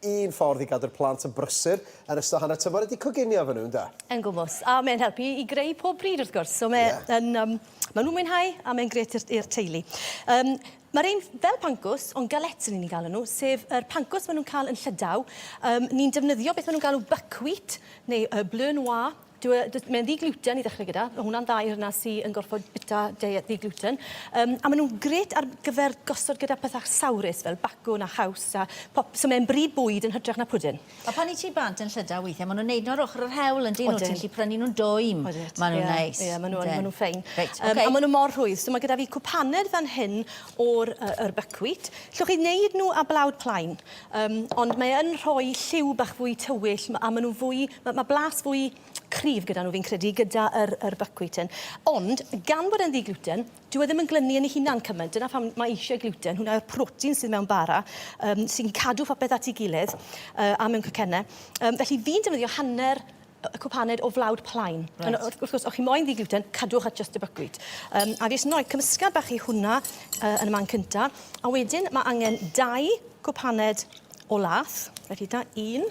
Un ffordd i gadw'r plant yn brysur yn ystod hanner tymor ydy coginio efo nhw, ynde? Yn gwmws. A mae'n helpu i greu pob bryd, wrth gwrs. So mae yeah. yn, um, maen nhw'n mwynhau a mae'n gret i'r teulu. Um, Mae'r ein fel pancws, ond galets yn ni'n galw nhw, sef yr pancws maen nhw'n cael yn Llydaw. Um, ni'n defnyddio beth maen nhw'n galw buckwheat, neu uh, bleu noir, Dyw e... d- mae'n ddi-gluten i ddechrau gyda. Ma' hwnna'n dda i'r rhna sy yn gorfod bita diet ddi-gluten. Yym a ma' nhw'n grêt ar gyfer gosod gyda pethau sawrus fel bacwn a chaws a pop- so mae'n bryd bwyd yn hytrach na pwdin. A pan 'yt ti bant yn Llydaw weithie ma' nw'n neud nhw ar ochr yr hewl yndyn nhw? Odyn. Ti'n gallu prynu nhw'n dwym. Oeddyt. Ma' nw'n Ie. neis. Ie ma' nhw yn ma' nhw'n ffein. Reit oce. Yym a ma' nhw mor rhwydd. So ma' gyda fi cwpaned fan hyn o'r yy yr buckwheat. Llwch chi neud nhw â blawd plaen. Yym ond mae yn rhoi lliw bach fwy tywyll a ma' nhw'n fwy Ma' ma' blas fwy cryf gyda nhw fi'n credu gyda yr yr buckwheat hyn. Ond gan bod e'n ddi-gluten, dyw e ddim yn glynu yn ei hunan cymaint. Dyna pham mae eisiau gluten, hwnna yw'r protein sydd mewn bara, um, sy'n cadw popeth at ei gilydd uh, a mewn cacennau. Um, felly fi'n defnyddio hanner y cwpaned o flawd plaen. Right. Ond wrth, wrth gwrs, o'ch chi moyn ddi-gluten, cadwch at just y buckwheat. Um, a fi jyst yn rhoi cymysgad bach i hwnna uh, yn y man cynta. A wedyn mae angen dau cwpaned o lath. Felly da un,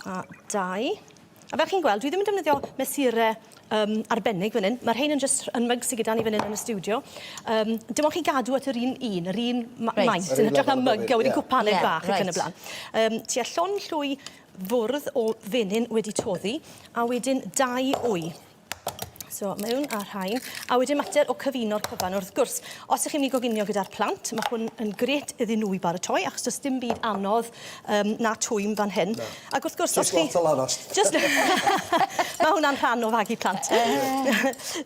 A dau. A fel chi'n gweld, dwi ddim yn defnyddio mesure um, arbennig fan hyn. Mae'r rhain yn just yn myg sydd gyda ni fan hyn yn y studio. Um, dim ond chi gadw at yr un un, yr un ma right. maint, yn hytrach na myg a wedyn yeah. cwpaned yeah, bach right. ac yn y blaen. Um, tua llon llwy fwrdd o fenyn wedi toddi, a wedyn dau wy. So, mewn â rhain. A wedyn mater o cyfuno'r cyfan. Wrth gwrs, os ych chi'n mynd i goginio gyda'r plant, mae hwn yn gret iddyn nhw i baratoi, achos does dim byd anodd um, na twym fan hyn. No. Ac wrth gwrs, Just os chi... Just lot o lanast. Just... mae hwnna'n rhan o fagu plant.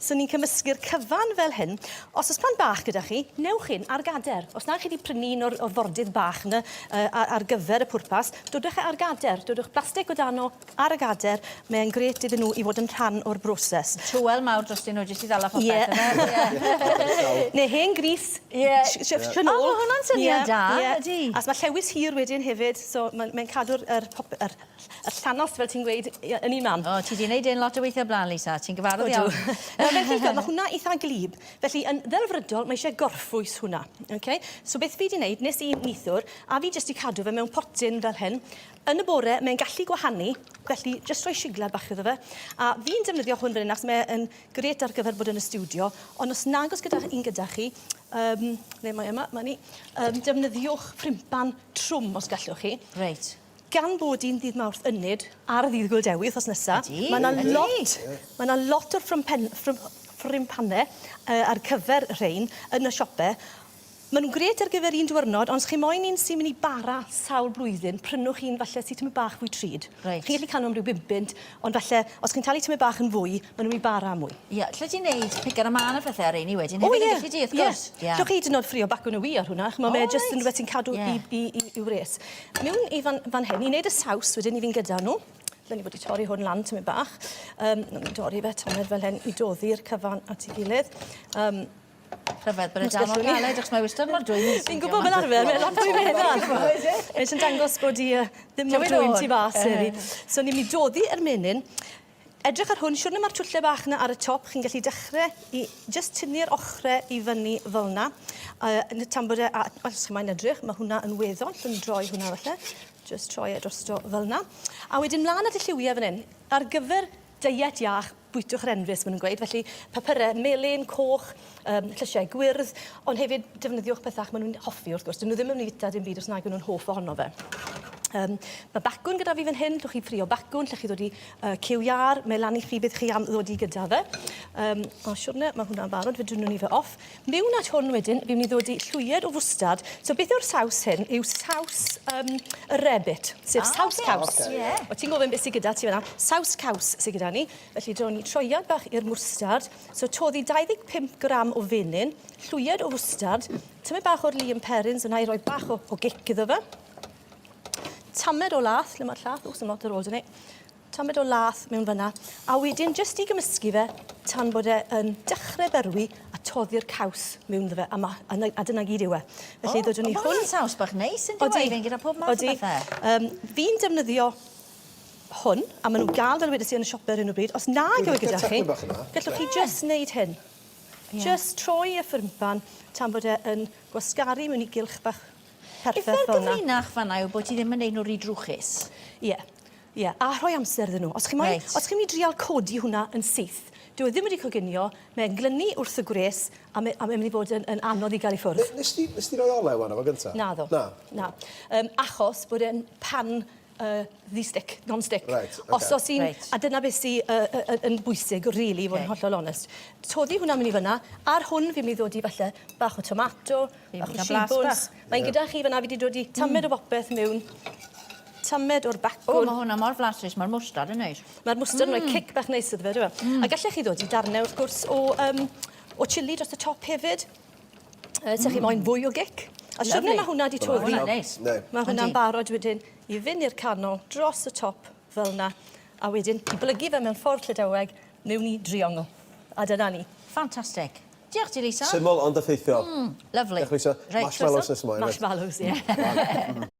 so ni'n cymysgu'r cyfan fel hyn. Os oes plant bach gyda chi, newch un ar gader. Os na chi wedi prynu un o'r, or fordydd bach yna uh, ar gyfer y pwrpas, dodwch e ar gader. Dodwch blastig o dano, Ar y gader, mae e'n grêt iddyn nhw i fod yn rhan o'r broses. Tywel mawr drostyn nhw jyst i ddala popeth yfe? Ie. Neu hen grys. Ie. Sh- sh- O ma' hwnna'n syniad da, ydi. A ma' llewys hir wedyn hefyd, so ma'n mae'n cadw'r yr pop- yr y llanast fel ti'n gweud ie yn un man. O ti 'di neud hyn lot o weithie o'r bla'n Lisa, ti'n gyfarwydd iawn. Odw. Nawr fel chi'n gweld ma' hwnna itha glyb. Felly yn ddelfrydol mae isie gorffwys hwnna. Oce? So beth fi 'di neud, nes i nithwr, a fi jyst 'di cadw fe mewn potyn fel hyn, Yn y bore, mae'n gallu gwahanu, felly jyst rhoi siglad bach iddo fe. A fi'n defnyddio hwn fan hyn achos mae e'n grêt ar gyfer bod yn y stiwdio, ond os nag oes gyda un gyda chi, um, le mae yma, mae ni, um, defnyddiwch ffrimpan trwm os gallwch chi. Reit. Gan bod hi'n ddydd Mawrth ynyd ar ddydd Gŵyl Dewi wythnos nesa, mae yna lot, mae yna lot o'r ffrympen, ffrym, ffrimpannau uh, ar cyfer rhein yn y siopau. Maen nhw'n grêt ar gyfer un diwrnod, ond os chi moyn un sy'n mynd i bara sawl blwyddyn, prynwch un falle sydd tymed bach fwy trud. Reit. Chi'n gallu cael nhw am ryw bumpynt, ond falle os chi'n talu tymed bach yn fwy, maen nhw'n mynd i bara mwy. Ie, lle ti'n neud piga'r y mân a phethau ar rheini wedyn hefyd, yn gallu di, wrth gwrs. Ie. Llwch chi hyd yn oed ffrio bacwn y wy ar hwnna, ch'mo' mae e jyst yn rhywbeth sy'n cadw i i i i wres. Mewn i fan fan hyn, i wneud y saws wedyn i fi'n gyda nhw. Ddylen ni fod 'di torri hwn lan tymed bach. Yym, nawn ni dorri fe tamed fel hyn i doddi'r cyfan at ei gilydd. Yym. Rhyfedd bod e dal mor galed achos mae wastad mor dwym yn y Fi'n gwybod fel arfer mae lot fwy na hynna. Mae jyst yn dangos bod 'i yy ddim mor dwym tu fas heddi. So ni'n myn' i doddi yr menyn. Edrych ar hwn, siwrne ma'r twlle bach 'na ar y top, chi'n gallu dechre i jyst tynnu'r ochre i fyny fel 'na. Yy tan bod e a os chi moyn edrych, ma' hwnna yn weddol, llwn ni droi hwnna falle. Jyst troi e drosto fel 'na. A wedyn mlan at y lliwie fan 'yn. Ar gyfer diet iach, bwytwch yr enfys, maen nhw'n gweud. Felly, papurau melyn, coch, um, llysiau gwyrdd, ond hefyd defnyddiwch pethau maen nhw'n hoffi, wrth gwrs. Dyn nhw ddim yn mynd i fwyta dim byd os nag nhw'n hoff ohono fe. Um, mae bacwn gyda fi fan hyn, llwch chi ffrio bacwn, llwch chi ddod i uh, cyw iâr, mae lan i chi beth chi am ddod i gyda fe. Um, o, siwrne, mae hwnna'n barod, fe drwnwn ni fe off. Mewn at hwn wedyn, fi'n mynd i ddod i llwyed o fwstard. So beth yw'r saws hyn? Yw saws um, y rabbit, sef ah, saws okay. caws. Okay, yeah. O ti'n gofyn beth sydd gyda ti fan'na? Saws caws sydd gyda ni. Felly drown ni troiad bach i'r mwstard. So toddi 25 gram o fenyn, llwyed o fwstard, tymed bach o'r Liam Perrins yna i roi bach o, o gic iddo fe. Tamed o lath, lle mae'r llath? O, sy'n lot ar ôl dyn ni. Tamed o lath mewn fyna, a wedyn jyst i gymysgu fe tan bod e yn dechrau berwi a toddi'r caws mewn iddo fe, a, ma, a, a dyna gyd yw e. Felly oh, ddodwn ni hwn. Mae'n saws bach neis yn dweud, fe'n gyda pob math o bethau. Um, fi'n defnyddio hwn, a maen nhw'n gael fel wedes i yn y siopau ar hyn o bryd. Os nag yw e gyda chi, gallwch chi jyst wneud hyn. Yeah. Just troi y ffrympan tan bod e yn gwasgaru mewn i gylch bach. Perffaith Ife'r fel 'na. gyfrinach fan'na yw bod ti ddim yn neud nhw rhy drwchus. Ie. Ie, a rhoi amser iddyn nhw. Os chi moyn, Reit. os chi'n mynd i drial codi hwnna yn syth, dyw e ddim wedi coginio, mae'n glynu wrth y gwres, a mae, a mae'n mynd i fod yn, yn anodd i gael i ffwrdd. Ne- Nes ti, nes ti roi olew arno fo gynta? Naddo. Na. Na. Achos bod e'n pan ddi-stick, non-stick. Reit, ocê. Os oes un, Reit. a dyna beth sy'n yn bwysig, really, i fod yn Ocê. hollol onest. Toddi hwnna mynd i fyna, ar hwn fi'n mynd i ddod i falle bach o tomato, Fi'n bach o mynd i gael blas shibwns. bach. Mae'n gyda chi fyna, fi wedi dod i tamed o bopeth mewn, tamed o'r O, bacwn. mae hwnna mor flasus, mae'r mwstard yn neis. Mae'r mwstard yn rhoi cic bach neis iddo fe, dyw e? A gallech chi ddod i darnau, wrth gwrs, o, o chili dros y top hefyd. Sa chi moyn fwy o gic. A siwrne Lovely. mae hwnna 'di Ma' toddi. hwnna'n neis. Ne. Mae hwnna'n Yndi. barod wedyn i fynd i'r canol dros y top fel 'na. A wedyn i blygu fe mewn ffordd Llydaweg mewn i driongl. A dyna ni. Ffantastig. Diolch ti, Lisa. Syml ond effeithiol. Lovely. Diolch, Lisa. Reit. Marshmallows nes ymlaen. Marshmallows, ie.